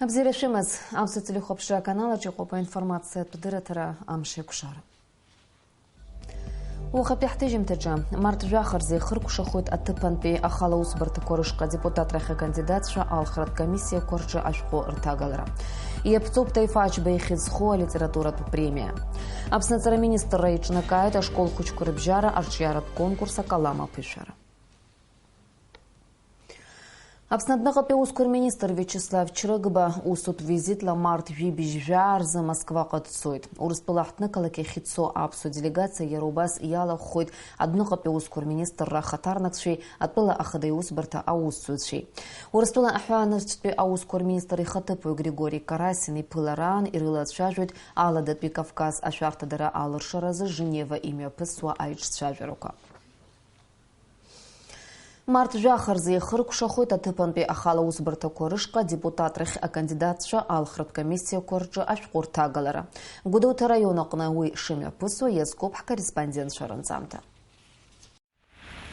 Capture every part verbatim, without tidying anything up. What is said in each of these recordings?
Абзиара шәымаз, аԥсуа телехәаԥшра аканалаҿ иҟоуп аинформациатә дырраҭара «Амш еиқәшара». Уахатәи ҳҭыжьымҭаҿы, март жәаха рзы ихыркәшахоит аҭыԥантәи ахала аусбарҭақәа рышҟа адепутатрахь акандидатцәа алхратә комиссиақәа рҿы ашәҟәы рҭагалара. Иаԥҵоуп Таиф Аџьба ихьӡ зху алитературатә премиа. Аԥсны аҵара аминистрра иҿнакааит ашкол хәыҷқәа рыбжьара арҿиаратә конкурс «Акалам аԥышәара». Аԥсны адәныҟатәи аусқәа рминистр Виачеслав Чрыгба усутә визитла март жәибжь жәаа рзы Москваҟа дцоит. Урыстәыла ҳҭнықалақь ахь ицо аԥсуа делегациа иара убас иалахәхоит адәныҟатәи аусқәа рминистрра ахаҭарнакцәеи атәыла ахада иусбарҭа аусзуҩцәеи. Урыстәыла аҳәаанырцәтәи аусқәа рминистр ихаҭыԥуаҩ Григори Карасин иԥылараан ирылацәажәоит Аладатәи Кавказ ашәарҭадара алыршаразы Женева имҩаԥысуа аиҿцәажәарақәа. Март жәаха рзы ихыркәшахоит аҭыԥантәи ахала усбарҭақәа рышҟа адепутатрахь акандидатцәа алхратә комиссиақәа рҿы ашәҟәы рҭагалара. Гәдоуҭа араион аҟны уи шымҩаԥысуа иазкуп ҳкорреспондентцәа рынҵамҭа.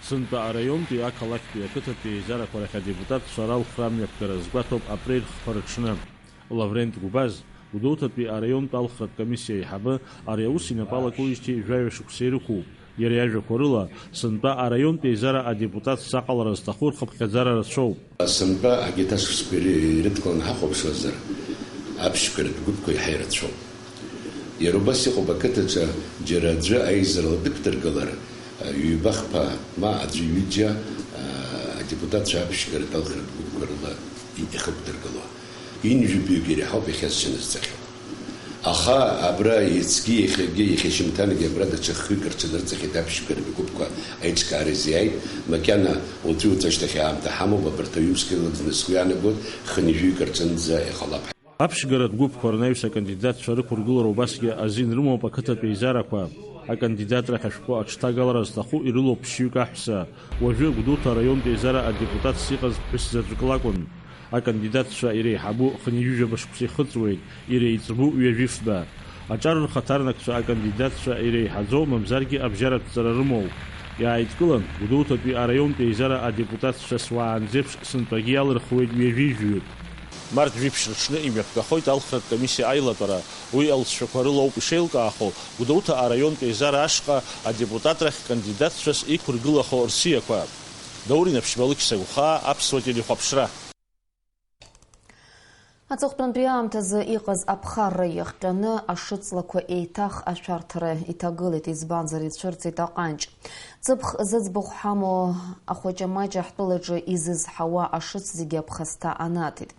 Сынтәа араионтәи ақалақьтәи ақыҭатәи еизарақәа рахь адепутатцәа ралхра амҩаԥгара азгәаҭоуп апрель хԥа рыҽны. Лаврент Гәбаз, Гәдоуҭатәи араионтә алхратә комиссиа аиҳабы, ари аус инапы алакуижьҭеи жәаҩа шықәса ирықәуп. Иара иажәақәа рыла, сынтәа араионтә еизара адепутатцәа аҟалара зҭаху рхыԥхьаӡара рацәоуп. Сынтәа агеҭашықәсқәа иры-, ирыдкыланы ҳахәаԥшуазар, аԥшьгаратә гәыԥқәа иаҳа ирацәоуп. Иара убас иҟоуп ақыҭаҿы џьара аӡәы аизарала дықәдыргылар, ҩба-хԥа, ма аӡәы ҩыџьа, а, адепутатцәа аԥшьгаратә алхратә гәыԥқәа рыла ихықәдыргыло. Ҩынҩажәи ҩбаҩык иреиҳауп иахьа зҽанызҵахьоу. Аха абра иацгьы, иахьагьы, иахьа шьыжьымҭангьы абра даҽа хҩык рҽанырҵахьеит аԥшьгаратә гәыԥқәа аиҿкаара изиааит. Макьана уаҵәи уаҵәашьҭахь ааамҭа ҳамоуп, абарҭ аҩымскьылагӡаны сгәы иаанагоит, хынҩажәаҩык рҿынӡа иҟалап. Аԥшьгаратә гәыԥқәа рнаҩс акандидатцәа рықәыргылара убасгьы азин рымоуп ақыҭатә еизарақәа. Акандидат рахь ашәҟәы аҽҭагалара зҭаху ирылоуп ԥшьҩык аҳәса. Уажәы Гәдоуҭа араионтә еизара адепутатс иҟаз ԥҳәыс заҵәык лакәын. Акандидатцәа иреиҳабу хынҩажәижәаба шықәса ихыҵуеит, иреиҵбу ҩажәифба. Аҿар рхаҭарнакцәа акандидатцәа иреиҳаӡоу, мамзаргьы абжьаратә ҵара рымоуп. Иааидкылан, Гәдоуҭатәи араионтә еизара адепутатцәа суаанӡеиԥш сынтәагьы иалырхуеит ҩажәижәҩык. Март жәиԥшь рыҽны имҩаԥгахоит алхратә комиссиа аилатәара. Уи алҵшәақәа рыла ауп ишеилкаахо Гәдоуҭа араионтә еизара ашҟа адепутат рахь кандидатцәас иқәыргылахо рсиақәа. Даур Инаԥшьба, Лықьса Гәхаа, Аԥсуа телехәаԥшра. Аҵыхәтәантәи аамҭазы иҟаз аԥхарра иахҟьаны ашыцлақәа еиҭах ашәарҭара иҭагылеит, избанзар ицәырҵит аҟанҷ. Ҵыԥх зыӡбахә ҳамоу ахәаҷамаҷа ҳтәылаҿы изызҳауа ашыц зегьы аԥхасҭа анаҭеит.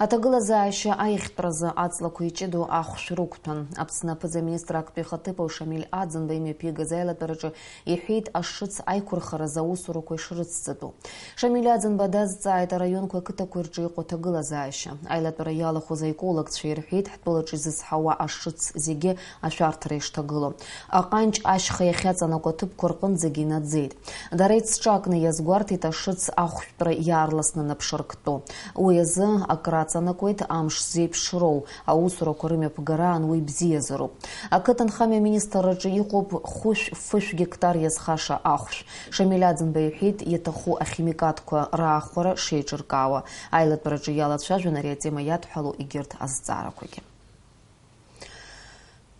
Аҭагылазаашьа аиӷьтәразы аҵлақәа иҷыдоу ахәшә рықәҭәан. Аԥсны аԥыза-министр актәи ихаҭыԥуаҩ Шамиль Аӡынба имҩаԥигаз аилатәараҿы иҳәеит ашыц аиқәырхаразы аусурақәа ишрыцҵатәу. Шамиль Аӡынба дазҵааит араионқәеи ақыҭақәеи рҿы иҟоу аҭагылазаашьа. Аилатәара иалахәыз аекологцәа ирҳәеит, ҳтәылаҿы изызҳауа ашыц зегьы ашәарҭара ишҭагылоу. Аҟанҷ ашьха иахьаҵанакуа аҭыԥқәа рҟынӡагьы инаӡеит. Дара еицҿакны иазгәарҭеит ашыц ахәшәтәра иаарласны анаԥшырктәу. Уи азы акраҵанакуеит амш зеиԥшроу, аусурақәа рымҩаԥгараан уи бзиазароуп. Ақыҭанхамҩа аминистрраҿы иҟоуп хәышә-фышә гектар иазхаша ахәшә. Шамиль Аӡынба иҳәеит, иаҭаху ахимикатқәа раахәара шеиҿыркаауа. Аилатәараҿы иалацәажәон ари атема иадҳәалоу егьырҭ азҵаарақәагьы.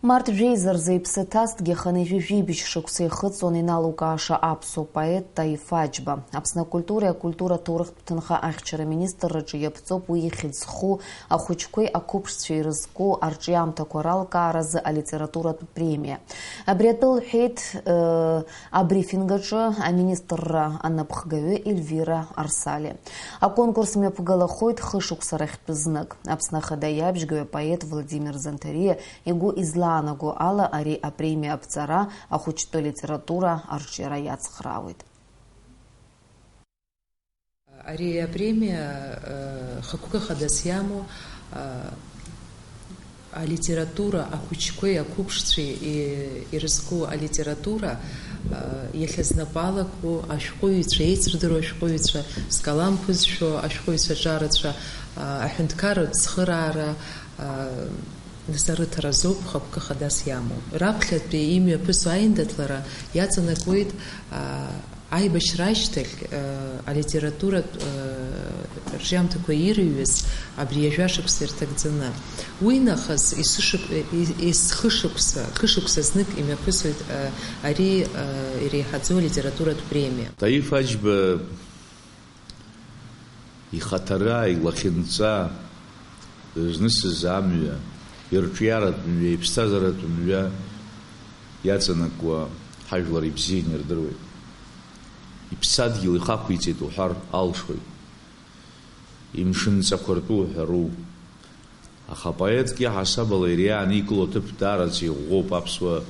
Март жәеиза рзы иԥсы ҭазҭгьы хынҩажәи жәибжь шықәса ихыҵуан иналукааша аԥсуа поет Таиф Аџьба. Аԥсны акультуреи акультура ҭоурыхтә ҭынха ахьчара аминистрраҿы иаԥҵоуп уи ихьӡ зху ахәыҷқәеи ақәыԥшцәеи ирызку арҿиамҭақәа ралкааразы алитературатә премиа. Абри атәы лҳәеит, э, абрифинг аҿы аминистрра анапхгаҩы Ельвира Арсалиа. Аконкурс мҩаԥгалахоит хышықәса рахьтәы знык. Аԥсны Ахада иабжьгаҩ апоет Владимир Занҭариа игәы излаанаго ала ари апремиа аԥҵара ахәыҷтәы литература арҿиара иацхраауеит. Ари апремиа, э, хықәкы хадас иамоу, э, алитература, ахәыҷқәеи ақәыԥшцәеи и-, ирызку алитература, э, иахьазнапалақәоу ашәҟәыҩҩцәа, еицырдыруа ашәҟәыҩҩцәа, зкалам ԥызшәо ашәҟәыҩҩцәа ҿарацәа, э, аҳәынҭқарратә цхыраара, э, насарыҭара азоуп хықәкы хадас иамоу. Раԥхьатәи имҩаԥысуа аиндаҭлара иаҵанакуеит, э, Аибашьра ашьҭахь, э, алитературатә, э, рҿиамҭақәа ирыҩуаз абри ажәа шықәса ирҭагӡаны. Уи нахыс есышықә-, е-, е-, есхышықәса, хышықәса знык имҩаԥысуеит, э, ари, э, иреиҳаӡоу алитературатә премиа. Таиф Аџьба ихаҭара, илахьынҵа, дызнысыз амҩа, ирҿиаратә мҩа, иԥсҭазааратә мҩа иаҵанакуа ҳажәлар ибзианы ирдыруеит. Иԥсадгьыл ихақәиҵеит уҳәар алшоит. Имшынҵақәа ртәы уҳәару. Аха апоетк иаҳасабала иара иааникыло аҭыԥ даараӡа иӷәӷәоуп аԥсуа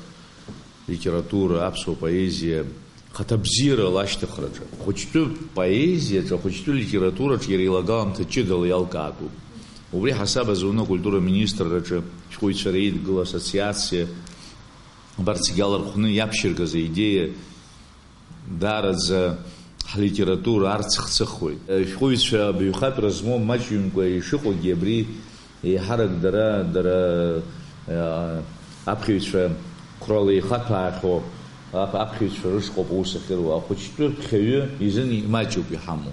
литература, аԥсуа поезиа, хаҭабзиарала ашьҭыхраҿы. Ахәыҷтәы поезиаҿы, ахәыҷтәы литератураҿы иара илагаламҭа ҷыдала иалкаатәуп. Убри ҳасаб азы уны акультура министрраҿы шәҟәыҩҩцәа реидгыла ассоциациа абарҭ зегьы алархәны иаԥшьыргаз аидеиа даараӡа ҳлитература арцхцыхуеит. Ашәҟәыҩҩцәа абаҩхатәра змоу маҷҩымкәа ишыҟоугьы абри еиҳарак дара, дара, а, аԥхьаҩцәа қәрала ихаҭәаахьоу ап-, аԥхьаҩцәа рышҟоуп аус ахьыруа. Ахәыҷтәы ԥхьаҩы изын имаҷуп иҳамоу.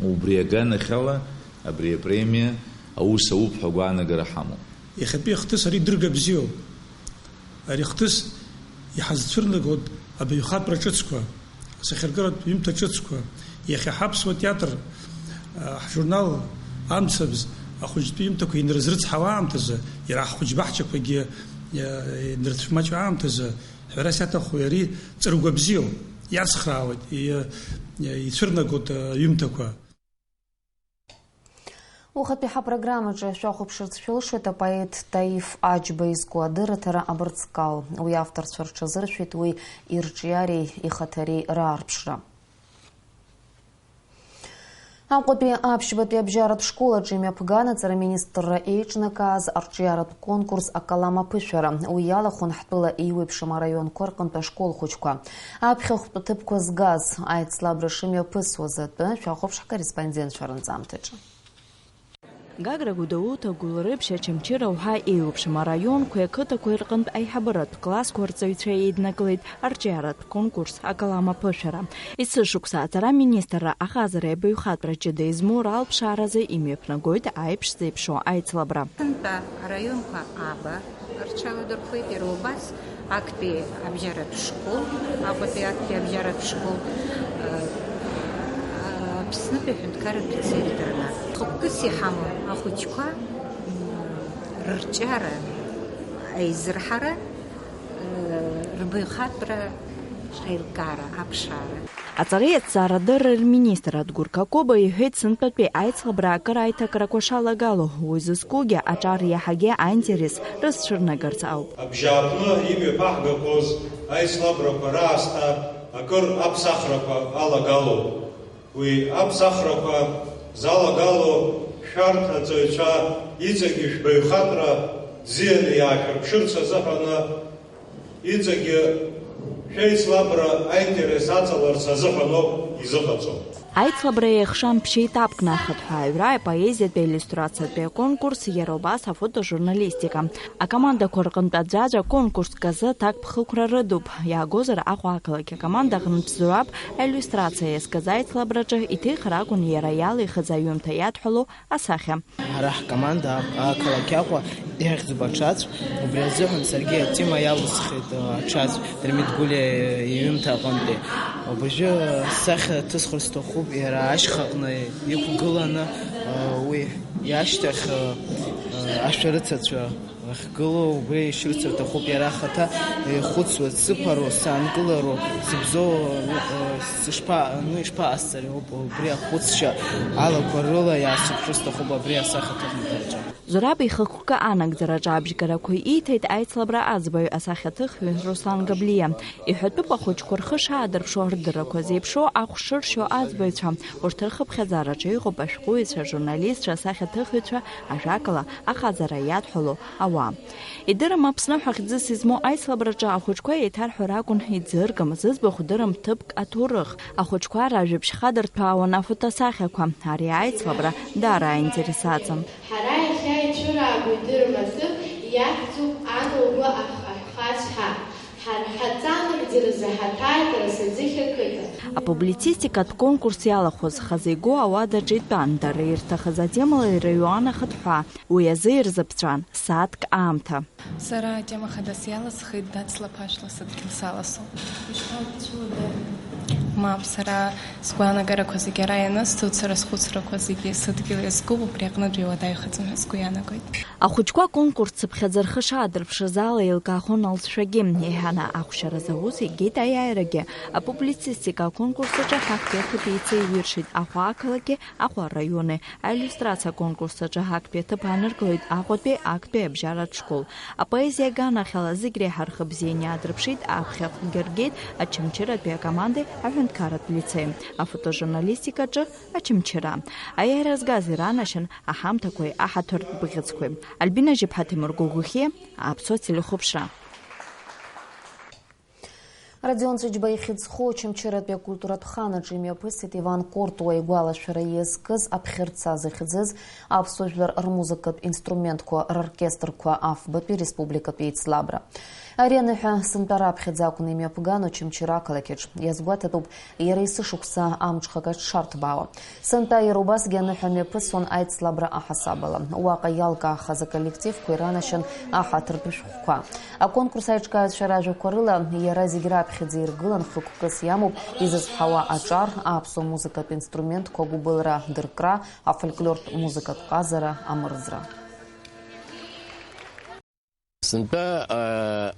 Убри аганахьала абри апремиа аус ауп ҳәа агәаанагара ҳамоуп. Иахьатәи ахҭыс ари дырга бзиоуп. Ари ахҭыс иҳазцәырнагоит абаҩхатәра ҿыцқәа, асахьаркыратә ҩымҭа ҿыцқәа, иахьа ҳаԥсуа театр, а, ҳжурнал Амцабз ахәыҷтәы ҩымҭақәа инарызрыцҳауа аамҭазы, иара ҳхәыҷбаҳчақәагьы, а, инарцәмаҷуа аамҭазы, ҳәарас иаҭаху ари ҵыргәа бзиоуп, иацхраауеит, и-, ицәырнагоит аҩымҭақәа. Уахатәи ҳапрограммаҿы шәахәаԥшырц шәылшоит апоет Таиф Аџьба изку адырраҭара Абырҵкал. Уи авторцәа рҽазыршәеит уи ирҿиареи ихаҭареи раарԥшра. Аҟәатәи аԥшьбатәи абжьаратә школ аҿы имҩаԥган аҵара аминистрра еиҿнакааз арҿиаратә конкурс «Акалам аԥышәара». Уи иалахәын ҳтәыла еиуеиԥшым араионқәа рҟынтә ашкол хәыҷқәа. Аԥхьахәтә ҭыԥқәа згаз аицлабра шымҩаԥысуаз атәы шәахәаԥш ҳкорреспондентцәа рынҵамҭаҿы. Гагра, Гәдоуҭа, Гәылрыԥшь, Очамчыра уҳәа еиуеиԥшым араионқәеи ақыҭақәеи рҟынтә аиҳабыратә классқәа рҵаҩцәа еиднакылеит арҿиаратә конкурс «Акалам аԥышәара». Есышықәса аҵара аминистрра аҟазареи абаҩхатәра ҷыда измоу ралԥшааразы имҩаԥнагоит аиԥш зеиԥшроу аицлабра. Сынтәа араионқәа ааба рҽаладырхәеит, иара убас актәи абжьаратә школ, Аҟәатәи актәи абжьаратә школ, э, Аԥснытәи аҳәынҭқарратә центрны. Хықәкыс иҳамоу ахәыҷқәа, м, рырҿиара, аизырҳара, э, рбаҩхатәра аилкаара, аԥшаара. Аҵареи аҭҵаарадырреи рминистр Адгәыр Какоба иҳәеит, сынтәатәи аицлабра акыр аиҭакрақәа шалагало, уи зызкугьы аҿар иаҳагьы аинтерес рызцәырнагарц ауп. Абжьааԥны имҩаԥаҳгақәоз аицлабрақәа раасҭа акыр аԥсахрақәа алагалоуп. Уи аԥсахрақәа залагало шәарҭ аҵаҩцәа иҵегьы шәбаҩхатәра бзианы иаашәырԥшырц азыҳәаны, иҵегьы шәеицлабра аинтерес аҵаларц азыҳәаноуп изыҟаҵо. Аицлабра еихшан ԥшьеиҭаԥк нахыҭ ҳәа аҩра, апоезиатәи аиллиустрациатәи аконкурс, иара убас афотожурналистика. Акомандақәа рҟынтә аӡәаӡәа аконкурстә казы аҭакԥхықәра рыдуп. Иаагозар, Аҟәа ақалақь акоманда аҟнытә зураб аиллиустрациа иазкыз аицлабраҿы иҭихыр акәын иара иалихыз аҩымҭа иадҳәалоу асахьа. Ҳара ҳкоманда ақалақь Аҟәа иахьӡуп аҽаӡә, убри азыҳәан саргьы атема иалысхит аҽаӡә Дырмит Гәлиа иҩымҭа аҟынтәи. Абыржәы сахьа ҭысхыр сҭахуп, иара ашьхаҟны иқәгыланы, уи иашьҭахь ашәарыцацәа ахьгылоу убри ишьырц рҭахуп иара ахаҭа, ихәыцуа, дсыԥару, саангылару, сыбзоу, э, сышԥа-, ну, ишԥаҟасҵари ауп, убри ахәыцшьа алақәа рыла иаасырԥшыр сҭахуп абри асахьаҭыхымҭаҿы. Зураб ихықәкы анагӡараҿы абжьгарақәа ииҭеит аицлабра аӡбаҩ асахьаҭыхҩы Руслан Габлиа. Иҳәатәуп ахәыҷқәа рхы шаадырԥшуа рдыррақәа зеиԥшроу ахә шыршьо аӡбаҩцәа, урҭ рхыԥхьаӡараҿы иҟоуп ашәҟәыҩҩцәа, ажурналистцәа, асахьаҭыхҩцәа, ажәакала, ахаҵара иадҳәалоу ауаа. Идырым Аԥсны ҳәа хьӡыс измоу аицлабраҿы ахәыҷқәа еиҭарҳәо ракәын иӡыргам, зыӡбахә дырым ҭыԥк аҭоурых. Ахәыҷқәа ражәабжь хадырҭәаауан афотосахьақәа. Ари аицлабра даара аинтерес аҵан. Ҳара иахьа ицәыраагоит дырым аҭыԥ, иаҳӡуп ан лгәы ахаҳәхаз ҳәа. Ҳарҳаҵамҩаӡаразы ҳаҭааит Арасаӡыхь ақыҭа. Апублицистикатә конкурс иалахәыз хазы игәы ауадаҿы итәан, дара ирҭахыз атемала ирыҩуан ахыҭҳәа, уи азы ирзыԥҵәан сааҭк аамҭа. Сара атема хадас иаласхеит, дацла ԥашәла сыдгьыл саласоуп. Ишԥабцәуада? Мап, сара сгәаанагарақәа зегьы ара ианысҵоит, сара схәыцрақәа зегьы сыдгьыл иазкуп, убри аҟнытә иуадаҩхаӡом ҳәа сгәы иаанагоит. Ахәыҷқәа аконкурс цыԥхьаӡа рхы шаадырԥшыз ала еилкаахон алҵшәагьы. Еиҳаны ахәшьара зауз игеит аиааирагьы. Апублицистика аконкурс аҿы ҳактәи аҭыԥ еицеиҩыршеит Аҟәа ақалақьи Аҟәа араиони. Аиллиустрациа аконкурс аҿы ҳактәи аҭыԥ ааныркылеит Аҟәатәи актәи абжьаратә школ. Апоезиа аганахьала зегь реиҳа рхы бзианы иаадырԥшит, аԥхьахәгьы ргеит Очамчыратәи акомандеи аҳәынҭқарратә лицеи. Афотожурналистикаҿы Очамчыра. Аиааира згаз иранашьан аҳамҭақәеи аҳаҭыртә бӷьыцқәеи. Альбина Жьыԥҳа, Ҭемыр Гогәыхиа, Аԥсуа телехәаԥшра. Родион Ҵәыџьба ихьӡ зху Очамчыратәи акультуратә ханаҿы имҩаԥысит Иван Кортуа игәалашәара иазкыз аԥхьарца зыхьӡыз аԥсуа жәлар рмузыкатә инструментқәа роркестрқәа афбатәи республикатә еицлабра. Ари аныҳәа сынтәа раԥхьаӡа акәны имҩаԥган Очамчыра ақалақьаҿ. Иазгәаҭатәуп, иара есышықәса амҽхак аҿы дшарҭбаауа. Сынтәа иара убасгьы аныҳәа мҩаԥысуан аицлабра аҳасабала. Уаҟа иалкаахаз аколлективқәа иранашьан аҳаҭыртә шәҟәқәа. Аконкурс аиҿкааҩцәа ражәақәа рыла, иара зегь раԥхьаӡа иргылан хықәкыс иамоуп изызҳауа аҿар, аԥсуа музыкатә инструментқәа агәыбылра дыркра, афольклортә музыкатә ҟазара амырӡра. Сынтәа, аа,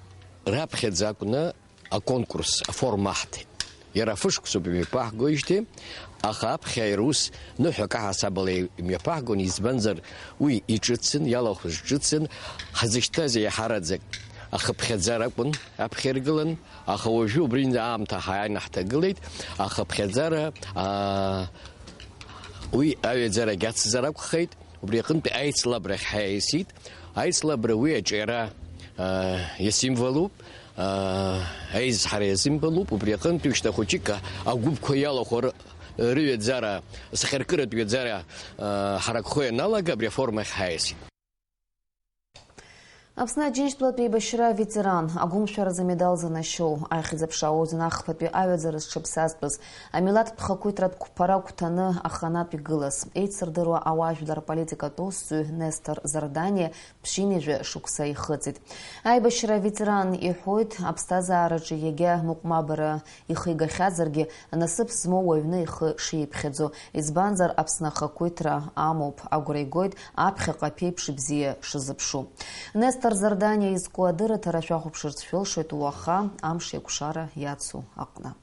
раԥхьаӡа акәны аконкурс аформа аҳҭеит. Иара фышықәсоуп имҩаԥаҳгоижьҭеи, аха аԥхьа иара ус ныҳәак аҳасабала имҩаԥаҳгон, избанзар, уи иҿыцын, иалахәыз ҿыцын, ҳазышьҭаз еиҳараӡак ахыԥхьаӡара акәын аԥхьа иргылан, аха уажәы убри аамҭа ҳааины ҳҭагылеит, ахыԥхьаӡара, аа, уи аҩаӡарагь ацзар акәхеит. Убри аҟынтәи аицлабрахь ҳаиасит. Аицлабра уи аҿиара, аа, иасимволуп, аа, аизҳара иасимволуп. Убри аҟынтәи шьҭа хәыҷык агәыԥқәа иалахәу ры-, рыҩаӡара, асахьаркыратә ҩаӡара, аа, ҳаракхо ианалага, абри аформахь ҳаиасит. Аԥсны Аџьынџьтәылатә еибашьра аветеран, агәымшәаразы амедал занашьоу, ахьӡ-аԥша орден ахԥатәи аҩаӡара зҽаԥсазтәыз, амилаҭтә хақәиҭратә қәԥара агәҭаны аханатә игылаз, еицырдыруа ауаажәлар аполитикатә усзуҩ Нестор Зарданиа ԥшьынҩажәа шықәса ихыҵит. Аибашьра аветеран иҳәоит, аԥсҭазаараҿы иагьа мыҟәмабара ихигахьазаргьы, насыԥ змоу уаҩны ихы шиԥхьаӡо, избанзар, Аԥсны ахақәиҭра амоуп, агәра игоит аԥхьаҟа аԥеиԥш бзиа шазыԥшу. Нестор Зардание изку адырраҭара шәахәаԥшырц шәылшоит уаха амш еиқәшара иацу аҟны.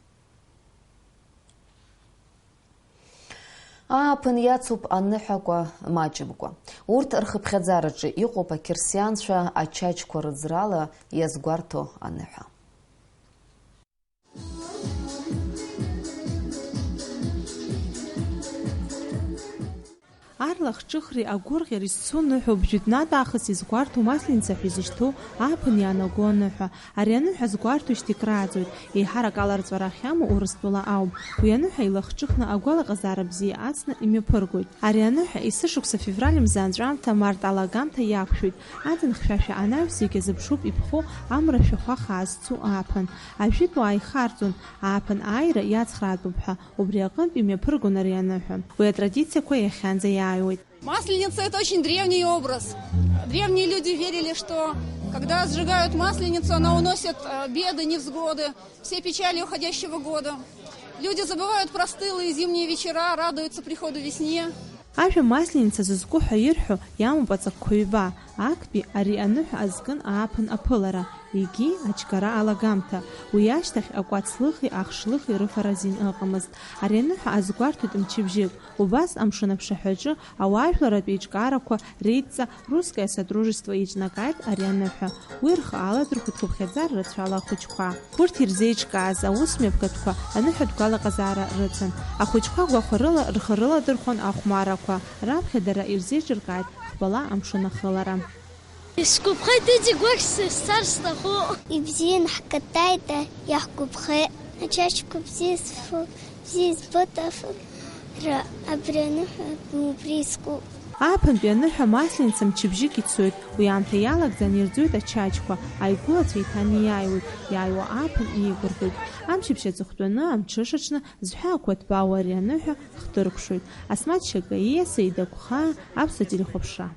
Ааԥын иацуп аныҳәақәа маҷымкәа. Урҭ рхыԥхьаӡараҿы иҟоуп ақьырсианцәа ачачқәа рыӡрала иазгәарҭо аныҳәа. Арлахҿыхреи агәырӷьареи зцу ныҳәоуп, жәытәнатә аахыс изгәарҭо Масленица ҳәа изышьҭоу ааԥын иаанаго аныҳәа. Ари аныҳәа згәарҭо шьҭа икрааҵуеит, еиҳарак аларҵәара ахьамоу Урыстәыла ауп. Уи аныҳәа илахҿыхны агәалаҟазаара бзиа ацны имҩаԥыргоит. Ари аныҳәа есышықәса февраль мза анҵәамҭа март алагамҭа иақәшәоит. Аӡын хьшәашәа анаҩс зегьы азыԥшуп иԥхоу амра шәахәа хаа зцу ааԥын. Ажәытәуаа ихарҵон, ааԥын ааира иацхраатәуп ҳәа, убри аҟынтә имҩаԥыргон ари аныҳәа. Уи атрадициақәа иахьанӡа иааҩуеит. Масленица — это очень древний образ. Древние люди верили, что когда сжигают масленицу, она уносит, э, беды, невзгоды, все печали уходящего года. Люди забывают простылые зимние вечера, радуются приходу весне. Ажәа Масленица зызку ҳәа ирҳәо иамоуп аҵакқәа ҩба, актәи ари аныҳәа азкын ааԥын аԥылара, егьи аџьгара алагамҭа. Уи ашьҭахь акәац лыхи ахш лыхи рыфара азин ыҟамызт. Ари аныҳәа азгәарҭоит мчыбжьык. Убас амшын аԥшаҳәаҿы ауаажәларратә еиҿкаарақәа реидҵа Русское Содружество еиҿнакааит ари аныҳәа. Уи рхы аладырхәит хыԥхьаӡара рацәала ахәыҷқәа. Урҭ ирзеиҿкааз аус мҩаԥгатәқәа аныҳәатә гәалаҟазаара рыцын. Ахәыҷқәа гәахәарыла рхы рыладырхәон ахәмаррақәа, раԥхьа дара ирзеиҿыркааит хбала амшын ахылара. Исгәаԥхеит, иҵегь уахь сцар сҭахуп. Ибзиан ҳкатаеит, иаҳгәаԥхеит. Ачашьқәа бзиа зфо, бзиа избоит аф-, ра, абри аныҳәа убри искуп. Ааԥынтәи аныҳәа Масленица мчыбжьык ицоит, уи аамҭа иалагӡан ирӡоит ачаҷқәа, аигәылацәа еиҭанеиааиуеит, иааиуа ааԥын еигәырӷьоит. Амчыбжь аҵыхәтәаны амҽыша аҽны зҳәаақәа ҭбаауа ари аныҳәа хҭыркәшоит. Асмаҭ Шьакаиа, Саида Гәхаа, Аԥсуа телехәаԥшра.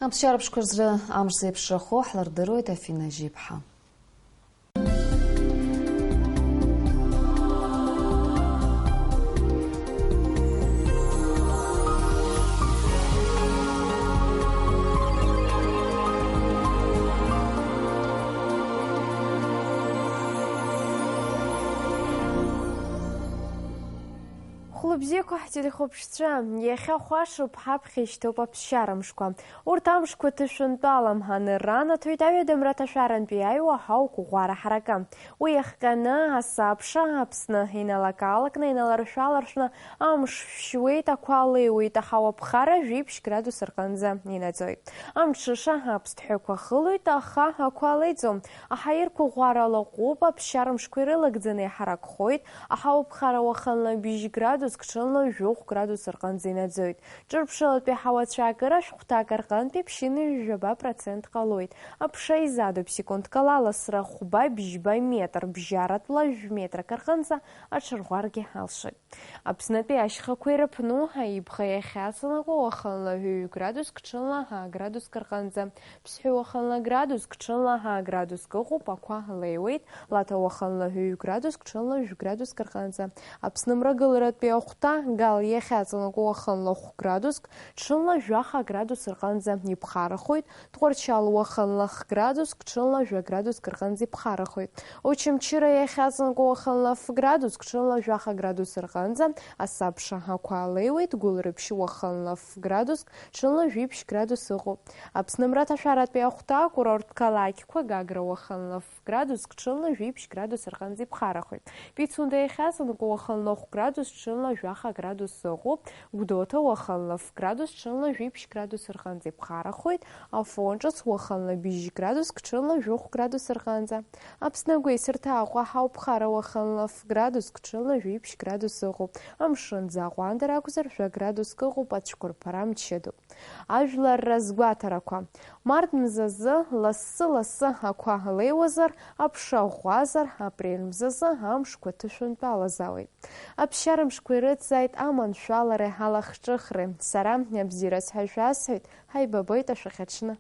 Аԥсшьарԥшқәа рзы амш зеиԥшрахо ҳлырдыруеит Афина Жьиԥҳа. Хәлыбзиақәа ҳтелехәаԥшцәа, иахьа хәашоуп ҳаԥхьа ишьҭоуп аԥсшьарамшқәа. Урҭ амшқәа ҭышәынтәалам, анырра анаҭоит аҩадамра аҭашәарантәи иааиуа ҳауа қәыӷәӷәара ҳаракы. Уи иахҟьаны асабша Аԥсны иналакалакны, иналаршәаларшәны амш шәшьуеит, ақәа леиуеит, аҳауа ԥхара жәиԥшь градус рҟынӡа инаӡоит. Амҽыша аԥсҭҳәақәа хылоит, аха ақәа леиӡом. Аҳаирқәа ӷәӷәара лаҟәуп, аԥсшьарамшқәа ирылагӡаны иҳаракхоит, аҳауа ԥхара уахынла бжь градуск, ҽынла жәохә градус рҟынӡа инаӡоит. Ҿырԥшылатәи ҳауацәа акыра шәҟәҭак рҟынтәи ԥшьынҩажәи жәаба процент ҟалоит. Аԥша изадуп, секундк ала аласра хәба-бжьба метр, бжьаратәла жәметрак рҟынӡа аҽырӷәӷәаргьы алшоит. Аԥснытәи ашьхақәа ирыԥну, Аибӷа иахьаҵанакуа уахынла ҩ градуск, ҽынла ҳа градуск рҟынӡа. Ԥсҳәы уахынла градуск, ҽынла ҳа градуск ыҟоуп, ақәа леиуеит. Лаҭа уахынла ҩ градуск, ҽынла жәградуск рҟынӡа. Аԥсны мрагыларатәи ахәҭа Гал иахьаҵанакуа уахынла хә градуск, ҽынла жәаха градус рҟынӡа иԥхарахоит. Тҟәарчал уахынла х градуск, ҽынла жәа градуск рҟынӡа иԥхарахоит. Очамчыра иахьаҵанакуа уахынла ф градуск, ҽынла жәаха градус рҟынӡа. Асабша ақәа леиуеит. Гәылрыԥшь уахынла ф градуск, ҽынла жәиԥшь градус ыҟоуп. Аԥсны мраҭашәаратәи ахәҭа акурорттә қалақьқәа Гагра уахынла ф градуск, ҽынла жәиԥшь градус рҟынӡа иԥхарахоит. Пицунда иахьаҵанакуа уахынла хә градус, ҽынла жәаха градус ыҟоуп. Гәдоуҭа уахынла ф градус, ҽынла жәиԥшь градус рҟынӡа иԥхарахоит. Афон ҿыц уахынла бжь градуск, ҽынла жәохә градус рҟынӡа. Аԥсны агәеисырҭа Аҟәа ҳауа ԥхара уахынла ф градуск, ҽынла жәиԥшь градус ыҟоуп. Амшын ӡаҟәандыр акәзар, жәа градуск ыҟоуп, ацәқәырԥара мчыдоуп. Ажәлар разгәаҭарақәа. Март мзазы лассы-лассы ақәа леиуазар, аԥша ӷәӷәазар, апрель мзазы амшқәа ҭышәынтәалазаауеит. Аԥсшьарамшқәа ирыцзааит аманшәалареи алахҿыхреи. Сара абзиараз ҳәа шәасҳәеит, ҳаибабоит ашәахьаҽны.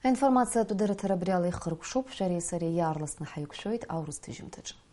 Аинформациатә дырраҭара абри ала ихыркәшоуп, шәареи сареи иаарласны ҳаиқәшәоит аурыс ҭыжьымҭаҿы.